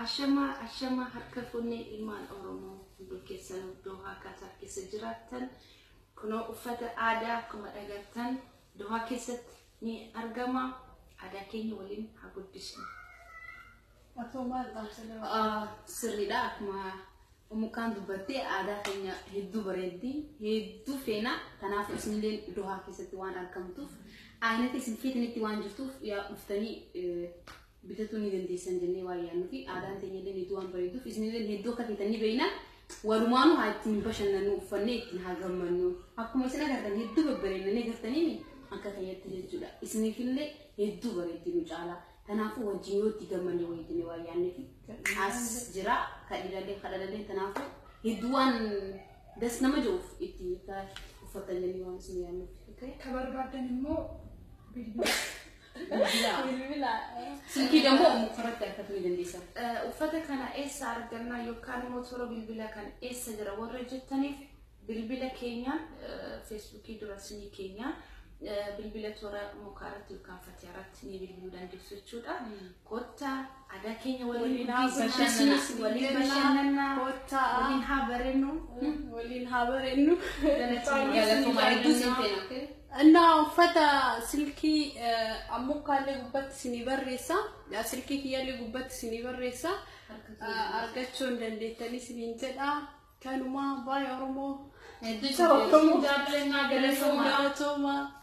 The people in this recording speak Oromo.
Ashama ashama, harka fuunee ilmaan Oromoo hundi keessan Dohaa Qatar keessa jiraattan, kunoo uffata aadaa akkuma dhagartan Dohaa keessatti ni argama. Aadaa keenya waliin haa guddisnu. Atoo maal dhaamsa dabarsa? Sirriidha, akkuma mukaan dubbattee aadaa keenya hedduu bareeddi, hedduu feena. Kanaaf isinillee Dohaa keessatti waan argamtuuf, aanatti isin feetanitti waan jirtuuf, yaa dhuftanii bitatuu ni dandeessan jennee waan yaadnu fi aadaan teenya illee hedduu waan bareedduuf, isinillee hedduu akka feetan ni beekna. Walumaanuu haa ittiin bashannannu, uffannee ittiin haa gammannu. Akkuma isin agartan hedduu babbareednanii agartanii akka keenyatti jechuudha. Isiniifillee hedduu bareeddi nu caalaa. Kanaafuu wajjin yoo itti gammanne wayii jennee waan yaadneef as jira, kadhiilallee kadhalallee. Kanaafuu hedduu waan das nama jiruuf itti akka uffatan jennee waan isin yaadnuuf. Ka barbaadan immoo bilbila. Bilbila. Silkii dammoo mukarratti argachuu ni dandeessa. Uffata kana eessa arganna yookaan immoo toora bilbila kan eessa jira warra jettaniif, bilbila keenyaan Feesbuukii dura sinii keenya bilbila toora mukaarratti yookaan fatiyaarratti ni bilbiluu dandeessu jechuudha. Kottaa aadaa keenya waliin bashannana, waliin bashannanaa, Kottaa. waliin haa bareennu. Waliin haa bareennu. Galatoomaa, hedduu isin feena. እና uffata silkii ammoo kaallee gubbatti isinii barreessa. Silkii kiyyaallee gubbatti isinii barreessa. Argachuu hin dandeettanii isiniin jedha. Kanuma baay'ee Oromoo. Hedduu isin feena. Jaalladhaa, galatoomaa. Galatoomaa.